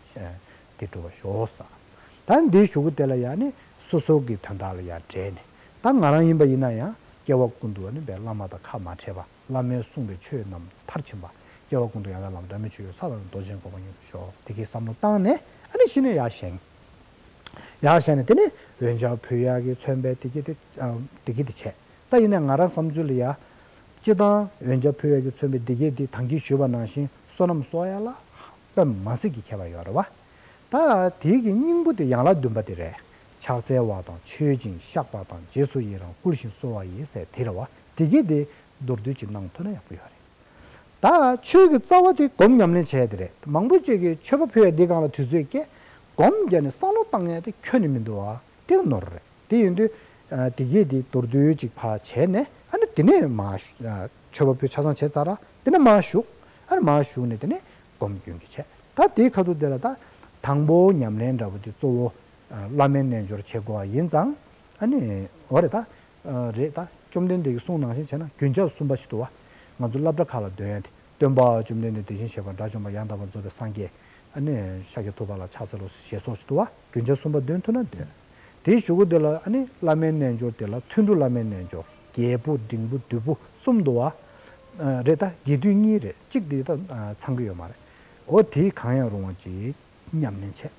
དེ་འགྲུབ་པར་ཤོག་ཟེར། ད་འདིའི་གཞུག་གུ་དེ་ལ་ཡང་ནི་སོ་སོ་གི་དོན་དག་ལ་ཡང་འབྲེལ་ནས། ད་ང་རང་ཡིན་པ་ཡིན་ན་ཡང་ སྐྱེ་བ་ཀུན་ཏུ་ནི་བའི་བླ་མ་དང་ཁ་མ་བྲལ་བ། བླ་མས་གསུངས་པའི་ཆོས་རྣམས་མཐར་ཕྱིན་པ། སྐྱེ་བ་ཀུན་ཏུ་ཡང་དག་ལམ་འབྲལ་མེད་ཆོས་ཀྱི་ས་དང་རྡོ་རྗེ་གོ་འཕང་མྱུར་དུ་ཤོག་དེ་གའི་བསམ་བློ་བཏང་ནས་ཨ་ནི་གཞི་ནས་ཡར་བཞེངས། ཡར་བཞེངས་ནས་དེ་ནས་འོན་ཆང་ཕུལ་ཡག་གི་མཚོན་པའི་དེ་གའི་དེ་ཨ་དེ་གའི་དེ་བྱས། ད་ཡིན་ནའི་ང་རང་བསམ་ཚུལ་ལ་ཡ། སྤྱི་བཏང་འོན་ཆང་ཕུལ་ཡག་གི་མཚོན་པའི་དེ་གའི་དེ་ད་གིན་ཞུས་པ་ནང་བཞིན་བསོད་ནམས་གསོག་ཡག་ལ་དཔེ་མི་སྲིད་ཀྱི་ཁྱད་པར་ཡོད་རེད་བ། ད་དེའི་གི་སྙིང་པོ་དེ་ཡན་ལག་བདུན་པ་དེ་རེད། ཕྱག་འཚལ་བ་དང་མཆོད་ཅིང་བཤགས་པ་དང་རྗེས་སུ་ཡི་རང་བསྐུལ་ཞིང་གསོལ་བ་ཡི་ཟེར་དེ་རེད་བ། དེ་གའི་དེ་མདོར་བསྡུས་ཅིག་གནང་ཐུབ་ན་ཡག་པོ་ཡོད་རེད། ད་ཆོས་ཀྱི་རྩ་བ་དེ་སྒོམ་ཉམས་ལེན་བྱས་དེ་རེད། མང་པོ་ཅིག་གིས་མཆོད་པ་ཕུལ་ཡ་འདི་སྒང་ལ་དུས་ཚོད་བསྐྱལ། སྒོམ་བརྒྱབ་ནས་བསམ་བློ་བཏང་ཡ་དེ་ཁྱོན་ནས་མི་འདུག་བ། དེ་ནོར་རེད། དེ་ཡིན་དུས་ཨ་དེ་གས་དེ་མདོར་བསྡུས་ཅིག་ཕར་བྱས་ནས་ཨ་ནི་དེ་ནས་མར་ཨ་མཆོད་པ་ཕུལ་ཆ་ཚང་བྱས་ཚར་ར་དེ་ནས་མར་བཞུགས། ཨ་ནི་མར་བཞུགས་ནས་དེ་ནས་སྒོམ་རྒྱུན་གྱི་བྱས། ད་དེའི་ཁ་ཐུག་དེ་ལ་ད་དང་པོ་ཉམས་ལེན་འདྲ་པོ་དེ་གཙོ་བོ་ཨ་བླ་མའི་རྣལ་འབྱོར་བྱེད་དགོས་པ་ཡིན་ཙང་། ཨ་ནི་འོ་རེད་ད། ཨ་རེད་ད། བཅོམ་ལྡན་འདས་ཀྱི་གསུང་ནང་བཞིན་བྱས་ན་རྒྱུན་ཆགས་སུམ་པ་ཞིག་འདུག་བ། ང་ཚོ་སློབ་གྲྭ་ཁག་ལ་འདོན་ཡ་དེ་སྟོན་པ་བཅོམ་ལྡན་འདས་དེ་བཞིན་གཤེགས་པ་དགྲ་བཅོམ་པ་ཡང་དག་པར་རྫོགས་པའི་སངས་རྒྱས། ཨ་ནི་ཤཱཀྱ་ཐུབ་པ་ལ་ཕྱག་འཚལ་ལོ་ཞེས་སོགས་ཞིག་འདུག་བ། རྒྱུན་ཆགས་སུམ་པ་འདོན་ཐུབ་ན་འདོན། དེའི་གཞུག་གུ་དེ་ལ་ཨ་ནི་བླ་མའི་རྣལ་འབྱོར་དེ་ལ་ཐུན་དྲུག་བླ་མའི་རྣལ་འབྱོར་རྒྱས་པོ་འབྲིང་པོ་བསྡུས་པོ་གསུམ་འདུག་བ། ཨ་རེད་ད། རྒྱས་བསྡུས་གཉིས་རེད། གཅིག་དེ་ད་ཚང་གི་ཡོད་མ་རེད། འོ་དེ་གང་ཡང་རུང་བ་ཅིག་ཉམས་ལེན་བྱས།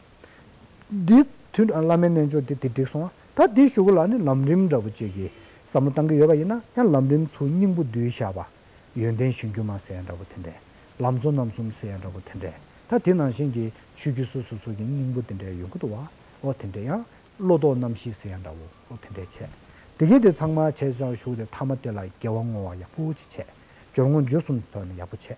འདི་ཐུན་བླ་མའི་རྣལ་འབྱོར་འདི་འདི་འགྲིག་སོང་ང་། ད་འདིའི་གཞུག་གུ་ལ་ནི་ལམ་རིམ་འདྲ་པོ་ཅིག་གི་བསམ་བློ་བཏང་གི་ཡོད་པ་ཡིན་ན་ཡང་ལམ་རིམ་ཚུར་སྙིང་པོ་བསྡུས་བཞག་པ། ཡོན་ཏན་གཞུང་རྒྱུན་མ་ཟེར་ཡ་འདྲ་པོ་དེ་འདྲས། ལམ་གཙོ་རྣམ་གསུམ་ཟེར་ཡ་འདྲ་པོ་དེ་འདྲས། ད་དེ་ནང་བཞིན་གྱི་ཆོས་བརྒྱུད་སོ་སོ་སོ་གི་སྙིང་པོ་དེ་འདྲས་ཡོང་གི་འདུག་བ། འོ་དེ་འདྲས། ཡང་བློ་ལྡོག་རྣམ་བཞི་ཟེར་ཡ་འདྲ་པོ་འོ་དེ་འདྲས་བྱས། དེ་གས་དེ་ཚང་མ་བྱས་ཙང་གཞུག་དེ་ཐ་མ་དེ་ལ་དགེ་བ་བསྔོ་བ་ཡག་པོ་ཅིག་བྱས། སྦྱོར་དངོས་རྒྱུ་གསུམ་ཐོག་ནས་ཡག་པོ་བྱས།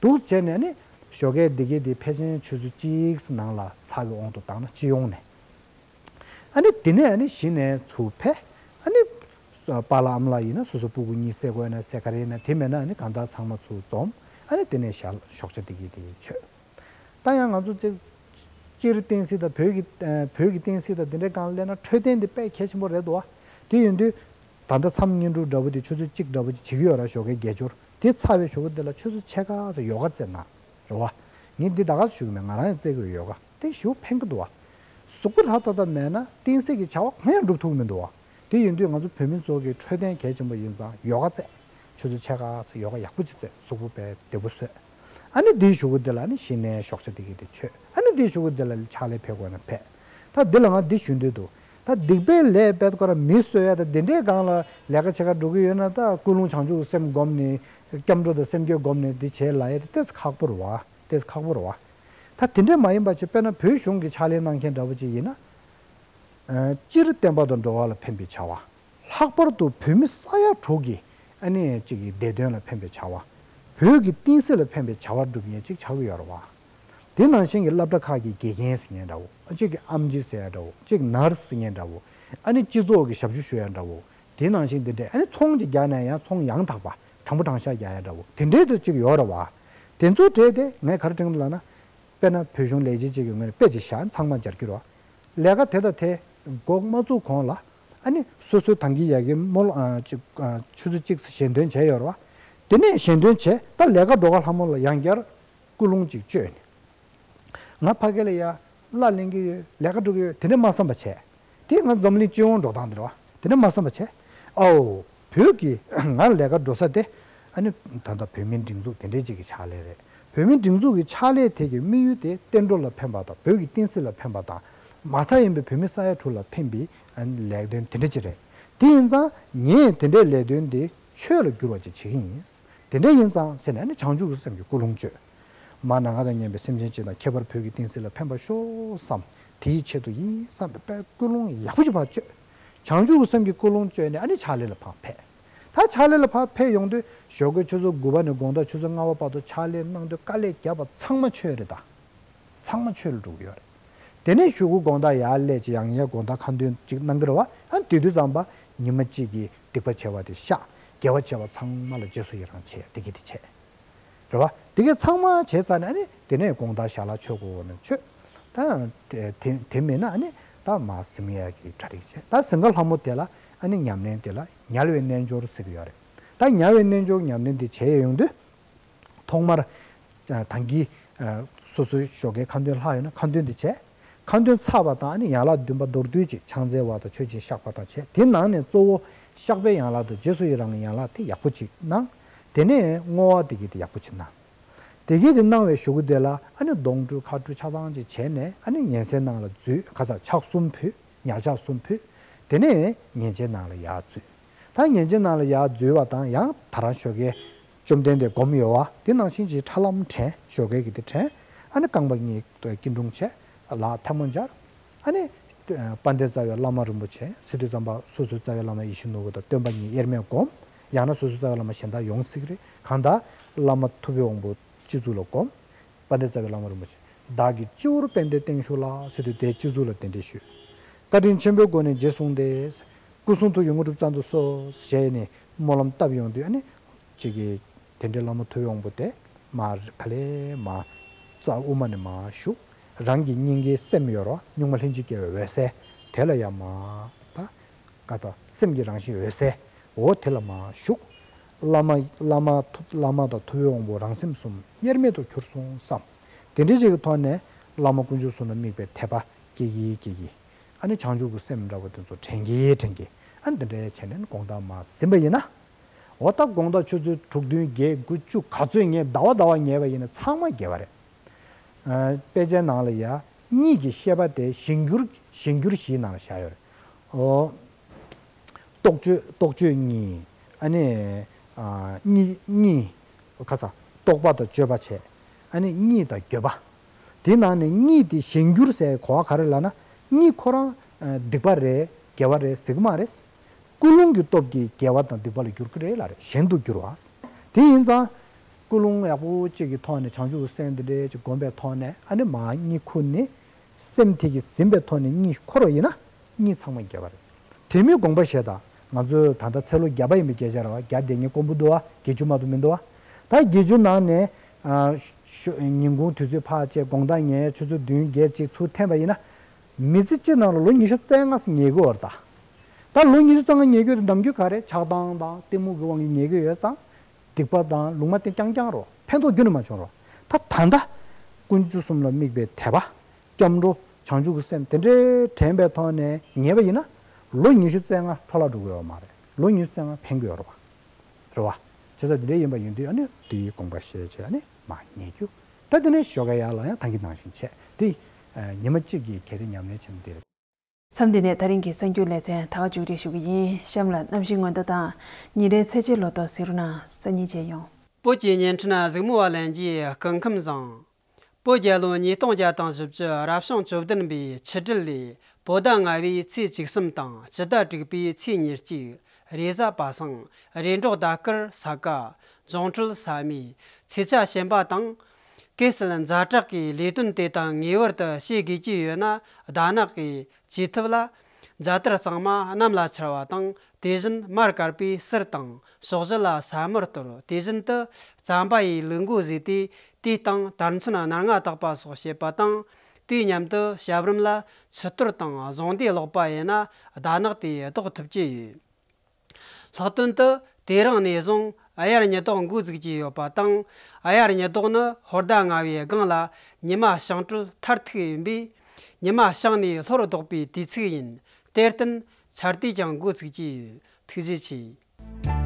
འདུག་བྱས་ནས་ནི་ཞོགས་ཀས་འདི་གའི་འདི་ཕལ་ཆེར་ཆུ་ཚོད་གཅིག་ནང་ལ་ཚར་བའི་དབང་དུ་བཏང་ན་སྤྱི་ཡོངས་ནས། ཨ་ནི་དེ་ནས་ཨ་ནི་གཞི་ནས་ཚུར་ཕེབས། ཨ་ནི་པཱ་ལགས་ཨ་མ་ལགས་ཡིན་ན་སོ་སོ་སྤུ་གུ་གཉིས་བསད་དགོས་ན་བསད། ག་རེ་ཡིན་ན་དེ་མེད་ན་ཨ་ནི་གང་ལྟར་ཚང་མ་ཚུར་འཛོམས། ཨ་ནི་དེ་ནས་ཞག་ཞོགས་ཇ་འདི་གའི་འདི་མཆོད། ད་ཡང་ང་ཚོ་ཅིག་སྤྱིར་བསྟན་སྲིད་དང་བོད་ཀྱི་ཨ་བོད་ཀྱི་བསྟན་སྲིད་དང་དེ་འདྲའི་སྒང་སླེབས་ན་འཕྲོད་བསྟེན་འདི་དཔེ་གལ་ཆེན་པོ་རེད་འདུག་བ། དེ་ཡིན་དུས་ད་ལྟ་མཚམས་བསྙེན་སྒྲུབ་འདྲ་པོ་དེ་ཆུ་ཚོད་གཅིག་འདྲ་པོ་ཅིག་བྱེད་ཀྱི་ཡོད་ར། ཞོགས་ཀའི་དགེ་སྦྱོར་དེ་ཚར་བའི་གཞུག་གུ་དེ་ལ་ཆུ་ཚོད་ཕྱེད་ཀ་ཙམ་ཡོ་ག་རྩེ་ན་རེད་བ། ངས་འདི་ད་ག་ཞུ་གི་མེད། ང་རང་ཡང་རྩེ་གི་ཡོད། ཡོ་ག་དེ་ཞེ་པོ་ཕན་གི་འདུག་བ། གཟུགས་པོ་ཧྲ་ཏག་ཏག་མེད་ན་བསྟན་སྲིད་ཀྱི་བྱ་བ་གང་ཡང་སྒྲུབ་ཐུབ་ཀྱི་མི་འདུག་བ། དེ་ཡིན་དུས་ང་ཚོ་བོད་མི་ཚོ་གི་འཕྲོད་བསྟེན་གལ་ཆེན་པོ་ཡིན་ཙང་ཡོ་ག་རྩེ། ཆུ་ཚོད་ཕྱེད་ཀ་ཙམ་ཡོ་ག་ཡག་པོ་ཅིག་རྩེ། གཟུགས་པོ་དཔེ་བདེ་པོ་བཟོས། ཨ་ནི་དེའི་གཞུག་གུ་དེ་ལ་ནི་གཞི་ནས་ཞོགས་ཇ་དེ་གི་དེ་མཆོད། ཨ་ནི་དེའི་གཞུག་གུ་དེ་ལ་ཕྱག་ལས་ཕེབས་དགོས་ན་ཕེབས། ད་འདི་ལ་ང་འདི་ཞུ་འདོད་འདུག་ད་སྡིག་པའི་ལས་འབད་དགོས་ར་མི་གསོད་ཡ་ད་འདི་འདྲའི་སྒང་ལ་ལས་ཀ་བྱེད་ག་འགྲོ་གི་ཡོད་ན་ད་ཀུན་སློང་བྱང་ཆུབ་ཀྱི་སེམས་བསྒོམས་ནས་སྐྱབས་འགྲོ་དང་སེམས་བསྐྱེད་བསྒོམས་ནས་འདི་བྱེད་ལབ་ཡ་དེ་ཏོག་ཙམ་ཁག་པོ་རེད་བ། ཏོག་ཙམ་ཁག་པོ་རེད་བ། ད་དེ་འདྲ་མ་ཡིན་པ་ཅིག་དཔེར་ན་བོད་གཞུང་གི་ཕྱག་ལས་གནང་མཁན་འདྲ་པོ་ཅིག་ཡིན་ན། ཨ་སྤྱིར་བསྟན་པ་དང་འགྲོ་བ་ལ་ཕན་པའི་བྱ་བ། ལྷག་པར་དུ་བོད་མི་ས་ཡ་དྲུག་གི་ཨ་ནི་གཅིག་གི་བདེ་དོན་ལ་ཕན་པའི་བྱ་བ། བོད་ཀྱི་བསྟན་སྲིད་ལ་ཕན་པའི་བྱ་བ་སྒྲུབ་མཁན་ཅིག་ཆགས་ཀྱི་ཡོད་རེད་བ། དེ་ནང་བཞིན་གྱི་སློབ་གྲྭ་ཁག་གི་དགེ་རྒན་ཟེར་མཁན་འདྲ་བོ། གཅིག་གི་ཨེམ་ཆི་ཟེར་ཡ་འདྲ་བོ། གཅིག་ནར་སི་ཟེར་མཁན་འདྲ་བོ། ཨ་ནི་སྤྱི་ཚོགས་ཀྱི་ཞབས་ཞུ་ཞུ་ཡ་འདྲ་བོ། དེ་ནང་བཞིན་དེ་འདྲས་ཨ་ནི་ཚོང་ཅིག་རྒྱག་ན་ཡང་ཚོང་ཡང་དག་པ་དྲང་པོ་དྲང་བཞག་རྒྱག་ཡ་འདྲ་བོ་དེ་འདྲས་དུ་ཅིག་ཡོད་རེད་བ། དེ་ཚོའི་གྲས་དེ་ངས་ག་རེ་དྲན་གི་འདུག་ལབ་ན། དཔེར་ན་བོད་གཞུང་ལས་བྱེད་ཅིག་གི་ངོས་ནས་དཔེ་ཅིག་བཞག་ཚང་མ་སྦྱར་རྒྱུ་རེད་བ། ལས་ཀ་དེ་དང་དེ་འགོ་མ་བཙུགས་གོང་ལ་ཨ་ནི་སོ་སོའི་ད་གིན་ཡ་གི་རྨོ་ལགས་ཨ་ཅིག་ཨ་ཆུ་ཚོད་གཅིག་ཙམ་ཞལ་འདོན་བྱས་ཡོད་རེད་བ། དེ་ནས་ཞལ་འདོན་བྱས་ད་ལས་ཀ་འགྲོ་ག་ལྷ་མོ་ལ་ཡང་བསྐྱར་སྐུལ་སློང་ཅིག་བཅོས་ནས། ང་ཕ་གི་ལ་ཡ་གླ་ལེན་གི་ཡོད། ལས་ཀ་འགྲོ་གི་ཡོད། དེ་འདྲ་མ་བསམ་པ་བྱས། དེ་ང་འཛམ་གླིང་སྤྱི་ཡོངས་འགྲོ་སྟངས་དེ་རེད་བ། དེ་འདྲ་མ་བསམ་པ་བྱས། ཨའོ། བོད་ཀྱི་ང་ལས་ཀ་འགྲོ་ས་དེ་ཨ་ནི་ད་ལྟ་བོད་མིའི་སྒྲིག་འཛུགས་དེ་འདྲའི་ཅིག་གི་ཕྱག་ལས་རེད། བོད་མིའི་སྒྲིག་འཛུགས་ཀྱི་ཕྱག་ལས་དེ་གི་དམིགས་ཡུལ་དེ་བསྟན་འགྲོ་ལ་ཕན་པ་དང་བོད་ཀྱི་བསྟན་སྲིད་ལ་ཕན་པ་དང་མ་མཐའ་ཡིན་པའི་བོད་མི་ས་ཡ་དྲུག་ལ་ཕན་པའི་ཨ་ནི་ལས་དོན་དེ་འདྲ་ཅིག་རེད། དེ་ཡིན་ཙང་ངས་དེ་འདྲའི་ལས་དོན་དེ་ཆོས་ལ་བསྒྱུར་བ་ཅིག་བྱེད་ཀྱི་ཡིན། དེ་འདྲ་ཡིན་ཙང་ཟེར་ནས་ཨ་ནི་བྱང་ཆུབ་ཀྱི་སེམས་ཀྱི་ཀུན་སློང་བཅོས། མ་ནམ་མཁའ་དང་མཉམ་པའི་སེམས་ཅན་སྤྱི་དང་ཁྱད་པར་བོད་ཀྱི་བསྟན་སྲིད་ལ་ཕན་པར་ཤོག་བསམ། དེའི་ཆེད་དུ་ཡིན་བསམ་པའི་དཔེ་ཀུན་སློང་ཡག་པོ་ཞིག་ཕར་བཅོས། བྱང་ཆུབ་ཀྱི་སེམས་ཀྱི་ཀུན་སློང་བཅོས་ནས་ཨ་ནི་ཕྱག་ལས་ལ་ཕར་ཕེབས། ད་ཕྱག་ལས་ལ་ཕར་ཕེབས་ཡོང་དུས་ཞོགས་ཀའི་ཆུ་ཚོད་དགུ་པ་ནས་དགོང་དག་ཆུ་ཚོད་ལྔ་པ་བར་དུ་ཕྱག་ལས་གནང་དུས་དཀའ་ལས་བརྒྱབ་པ་ཚང་མ་ཆོས་རེད་ད། ཚང་མ་ཆོས་ལ་འགྲོ་གི་ཡོད་རེད། དེ་ནས་གཞུག་གུ་དགོང་དག་ཡར་སླེབས་ཀྱི་ཡང་ཡང་དགོང་དག་ཁ་འདོན་ཅིག་གནང་གི་རེད་བ། ཨ་དེ་དུས་ཙམ་པ་ཉི་མ་གཅིག་གི་སྡིག་པ་བྱས་པ་དེ་བཤགས། དགེ་བ་བྱས་པ་ཚང་མ་ལ་རྗེས་སུ་ཡི་རང་བྱས་དེ་གི་དེ་བྱས། རེད་བ། དེ་གས་ཚང་མ་བྱས་ཚར་ནས་ཨ་ནི་དེ་ནས་དགོང་དག་ཞལ་ལག་མཆོད་དགོས་ན་མཆོད། ད་དེ་དེ་མིན་ན་ཨ་ནི་ད་མར་གཟིམ་ཡས་ཀྱི་གྲ་སྒྲིག་བྱས། ད་གཟིམ་ཁ་ལྷ་མོ་དེ་ལ་ཨ་ནི་ཉམས་ལེན་དེ་ལ་ཉལ་བའི་རྣལ་འབྱོར་ཟེར་གི་ཡོད་རེད། ད་ཉལ་བའི་རྣལ་འབྱོར་ཉམས་ལེན་དེ་བྱས་ཡོང་དུས། ཐོག་མར། ད་གིན། སོ་སོའི་ཞོགས་ཀའི་ཁ་འདོན་ལྷག་ཡོད་ན་ཁ་འདོན་དེ་བྱས། ཁ་འདོན་ཚར་བ་དང་ཨ་ནི་ཡན་ལག་བདུན་པ་མདོར་བསྡུས་ཀྱི་ཕྱག་འཚལ་བ་དང་མཆོད་ཅིང་བཤགས་པ་དང་བྱས། དེ་ནང་ནས་གཙོ་བོ་ བཤགས་པའི་ཡན་ལག་དང་རྗེས་སུ་ཡི་རང་གི་ཡན་ལག་དེ་ཡག་པོ་ཅིག་གནང་། དེ་ནས་བསྔོ་བ་དེ་གི་དེ་ཡག་པོ་ཅིག་གནང་། དེ་གི་དེ་གནང་བའི་གཞུག་གུ་དེ་ལ་ཨ་ནི་གདོང་བཀྲུས་ཁ་བཀྲུས་ཆ་ཚང་ཅིག་བྱས་ནས་ཨ་ནི་ཉལ་སའི་ནང་ལ་འཛུལ། ཁ་ཚ་ཕྱག་གསུམ་ཕུལ། ཉལ་ཕྱག་གསུམ་ཕུལ། དེ་ནས་ཉལ་ཆའི་ནང་ལ་ཡར་འཛུལ། ད་ཉལ་ཆའི་ནང་ལ་ཡར་འཛུལ་བ་དང་ཡང་ད་རང་ཞོགས་ཀའི་བཅོམ་ལྡན་འདས་སྒོམ་ཡོད་བ་དེ་ནང་བཞིན་གྱི་ཁྲ་ལམ་དྲན། ཞོགས་ཀའི་གི་དེ་དྲན། ཨ་ནི་རྐང་པ་གཉིས་སྐྱིལ་ཀྲུང་བྱས། ལག་ཐལ་མོ་སྦྱར། ཨ་ནི་དཔལ་ལྡན་རྩ་བའི་བླ་མ་རིན་པོ་ཆེ། སི་ཏུ་ཙམ་པ་སོ་སོའི་རྩ་བའི་བླ་མ་ཡིད་བཞིན་ནོར་བུ་དང་སྟོན་པ་ཉིད་དབྱེར་མེད་བསྒོམ། ཡང་ན་སོ་སོའི་རྩ་བའི་བླ་མ་གཞན་དག་ཡོང་སྲིད་ཀྱི་རེད། གང་ལྟར་བླ་མ་ཐུབ་པའི་དབང་པོ་སྤྱི་གཙུག་ལ་བསྒོམ། དཔལ་ལྡན་རྩ་བའི་བླ་མ་རིན་པོ་ཆེ། བདག་གིས་སྤྱི་བོར་དཔལ་ལྡན་བརྟན་བཞུགས་ལ་ཟེར་དུས་དེ་སྤྱི་གཙུག་ལ་གདན་འདྲེན་ཞུས། བཀའ་དྲིན་ཆེན་པོའི་སྒོ་ནས་རྗེས་བཟུང་སྟེ། སྐུ་གསུང་ཐུགས་ཀྱི་དངོས་གྲུབ་བསྩལ་དུ་གསོལ་ཞེས་ནས་སྨོན་ལམ་བཏབ་ཡོང་དུས་ཨ་ནི་གཅིག་གིས་དེ་འདྲའི་བླ་མ་ཐུབ་པའི་དབང་པོ་དེ་མར་ག་ལེ་མར་རྩ་དབུ་མ་ནས་མར་ཞུགས། རང་གི་སྙིང་གའི་སེམས་ཡོད་རོ། གཉུག་མ་ལྷན་ཅིག་སྐྱེས་པའི་འོད་གསལ་དེ་ལ་ཡང་མར་ད་ཀ་ཏོ་སེམས་ཀྱི་རང་བཞིན་འོད་གསལ་འོ་དེ་ལ་མར་ཞུགས། བླ་མ་བླ་མ་ཐུ་བླ་མ་དང་ཐུབ་པའི་དབང་པོ་རང་སེམས་གསུམ་དབྱེར་མེད་དུ་གྱུར་སོང་བསམ། དེ་འདྲའི་ཅིག་གི་ཐོག་ནས་བླ་མ་དཀོན་མཆོག་གསུམ་ལ་དམིགས་པའི་དད་པ་སྐྱེ་གི་སྐྱེ་གི། ཨ་ནི་བྱང་ཆུབ་ཀྱི་སེམས་འདྲ་བོ་དེ་ཚོ་དྲན་གི་དྲན་གི། ཨ་ནི་འདི་འདྲའི་བྱས་ནས་དགོང་དག་མར་ཟིན་པ་ཡིན་ན། འོ་ད་དགོང་དག་ཆུ་ཚོད་དྲུག་བདུན་བརྒྱད་དགུ་བཅུ་ག་ཚོད་ཉལ་ཟླ་བ་ཟླ་བ་ཉལ་བ་ཡིན་ན་ཚང་མ་དགེ་བ་རེད། ཨ་དཔེ་ཆའི་ནང་ལ་ཡ་གཉིད་ཀྱི་ཤེས་པ་དེ་གཞན་འགྱུར་གཞན་འགྱུར་བཞིའི་ནང་ལ་བཞག་ཡོད་རེད། འོ། རྟོག་དཔྱོད་རྟོག་དཔྱོད་གཉིས། ཨ་ནི་ཨ་གཉིས་གཉིས། ཁ་ས་རྟོག་པ་དང་དཔྱོད་པ་བྱས། ཨ་ནི་གཉིད་དང་འགྱོད་པ། དེའི་ནང་ནས་གཉིད་དེ་གཞན་འགྱུར་ཟེར་གོ་བ་ག་རེ་ལབ་ན། གཉིད་ཁོ་རང་ཨ་སྡིག་པ་རེད་དགེ་བ་རེད་ཟེར་གི་མ་རེད། ཀུན་སློང་གི་སྟོབས་ཀྱིས་དགེ་བ་དང་སྡིག་པ་ལ་འགྱུར་གི་རེད་ལབ་རེད། གཞན་དུ་འགྱུར་བ། དེ་ཡིན་ཙང་། ཀུན་སློང་ཡག་པོ་གཅིག་གི་ཐོག་ནས་བྱང་ཆུབ་ཀྱི་སེམས་འདི་འདྲའི་ཅིག་བསྒོམས་པའི་ཐོག་ནས་ཨ་ནི་མར་གཉིད་ཁུག་ནས། སེམས་དེ་གིས་ཟིན་པའི་ཐོག་ནས་གཉིད་ཁུག་པ་ཡིན་ན་གཉིད་ཚང་མ་དགེ་བ་རེད། དེ་མིན་དགོངས་པ་བཞེས་དང་། ང་ཚོས་ད་ལྟ་ཚེ་ལོ་བརྒྱ་པ་ཡིན་པའི་སྐད་ཆ་རེད་བ། བརྒྱ་དེ་ངས་དཀོན་པོ་འདུག་བ། བརྒྱད་ཅུ་མ་གཏོགས་མི་འདུག་བ། ད་བརྒྱད་ཅུ་ནང་ནས་ཨ་ཤོ་ཉིན་གུང་དུས་ཚོད་ཕར་བཅད་དགོང་དག་ཉལ་ཆུ་ཚོད་བདུན་བརྒྱད་ཅིག་ཚུར་འཐེན་པ་ཡིན་ན། མི་ཚེ་གཅིག་ནང་ལ་ལོ་ཉི་ཤུ་རྩ་ལྔ་ཉལ་གི་ཡོད་རེད་ད། ད་ལོ་ཉི་ཤུ་རྩ་ལྔ་ཉལ་གི་ཡོད་དེ་ནམ་རྒྱུན་ག་རེ་ཆགས་སྡང་དང་གཏི་མུག་གི་དབང་གིས་ཉལ་གི་ཡོད་ཙང་། སྡིག་པ་དང་ལུང་མ་བསྟན་རྐྱང་རྐྱང་རོ། ཕན་ཐོགས་ཁྱོན་ནས་མ་བྱུང་རོ། ད་ད་ལྟ་དཀོན་མཆོག་གསུམ་ལ་དམིགས་པའི་དད་པ། སྐྱབས་འགྲོ། བྱང་ཆུབ་ཀྱི་སེམས་དེ་འདྲའི་དྲན་པའི་ཐོག་ནས་ཉལ་བ་ཡིན་ན། ལོ་ཉི་ཤུ་རྩ་ལྔ་འཕྲོ་བརླག་འགྲོ་གི་ཡོད་མ་རེད། ལོ་ཉི་ཤུ་རྩ་ལྔ་ཕན་གི་ཡོད་རེད་བ། རེད་བ། བྱས་ཙང་དེ་འདྲའི་ཡིན་པ་ཡིན་དུས་ཨ་ནི་དེའི་དགོངས་པ་བཞེས་བྱས་ཨ་ནི་མར་ཉལ་རྒྱུ། ད་དེ་ནས་ཞོགས་ཀ་ཡར་ལངས་ཡང་ད་གིན་ནང་བཞིན་བྱས་དེ། ཉི་མ་གཅིག་གི་གལ་ཏེ་ཉམས་ལེན་བྱས་ན་འདི་རེད། མཚམས་འདི་ནས་ད་རིང་གི་གསར་འགྱུར་ལེ་ཚན་ད་ག་མཇུག་སྒྲིལ་ཞུ་གི་ཡིན། གཤམ་ལ་གནམ་གཤིས་སྔོན་བརྡ་དང་ཉིན་རེའི་ཚེས་ཆའི་ལོ་ཐོ་གཟིགས་རོགས་གནང་། སང་ཉིན་མཇལ་ཡོང་། བོད་ཀྱི་བརྙན་འཕྲིན་གཟིགས་མོ་བ་ལྷན་རྒྱས་སྐུ་ཁམས་བཟང་། བོད་རྒྱལ་ལོ་ཉིས་སྟོང་བརྒྱ་དང་བཞི་བཅུ་རབ་བྱུང་བཅུ་བདུན་པའི་ཆུ་སྦྲུལ་ལོའི་བོད་ཟླ་ལྔ་པའི་ཚེས་བཅུ་གསུམ་དང་སྤྱི་ཟླ་དྲུག་པའི་ཚེས་ཉེར་གཅིག་རེས་གཟའ་པ་སངས། རེས་འགྲོགས་ཟླ་སྐར་ས་ག་འབྱུང་འཕྲོད་ས་མེ། ཚེས་ཆ་གཤམ་པ་དང་། གལ་སྲིད་ཛ་དྲག་གི་ལས་དོན་དེ་དག་ངེས་པར་དུ་བྱེད་དགོས་ཀྱི་ཡོད་ན། ཟླ་ནག་གི་བཅོས་ཐབས་ལ། ཛ་དར་གཙང་མ་གནམ་ལ་འཕྱར་བ་དང་། དེ་བཞིན་མར་དཀར་པོའི་གསེར་དང་ཕྱོགས་བཞི་ལ་ས་མར་གཏོར། དེ་བཞིན་དུ་རྩམ་པ་ཡི་ལུག་མགོ་བཟོས་ཏེ། དེའི་སྟེང་དར་ཚོན་སྣ་ལྔ་བཏགས་པ་སོགས་བྱེད་པ་དང་། དུས་མཉམ་དུ་ཞབས་རུམ་ལ་ཆུ་གཏོར་དང་གཟུངས་བཟླས་ཀློག་པ་ཡིན་ན་ཟླ་ནག་དེ་ཟློག་ཐུབ་ཀྱི་ཡོད། ལྷག་དོན་དུ་དེ་རིང་ནས་བཟུང་དབྱར་ཉི་ལྡོག་འགོ་འཛུགས་ཀྱི་ཡོད་པ་དང་། དབྱར་ཉི་ལྡོག་ནི་ཧོར་ཟླ་ལྔ་པའི་སྒང་ལ་ཉི་མ་ཞིང་དྲོད་མཐར་ཐུག་ཡིན་པས། ཉི་མ་ཞིང་ནས་ལྷོར་ལྡོག་པའི་དུས་ཚིགས་ཡིན། དེར་བརྟེན་ཆར་དུས་ཀྱང་འགོ་ཚུགས་ཀྱི་ཡོད། ཐུགས་རྗེ་ཆེ།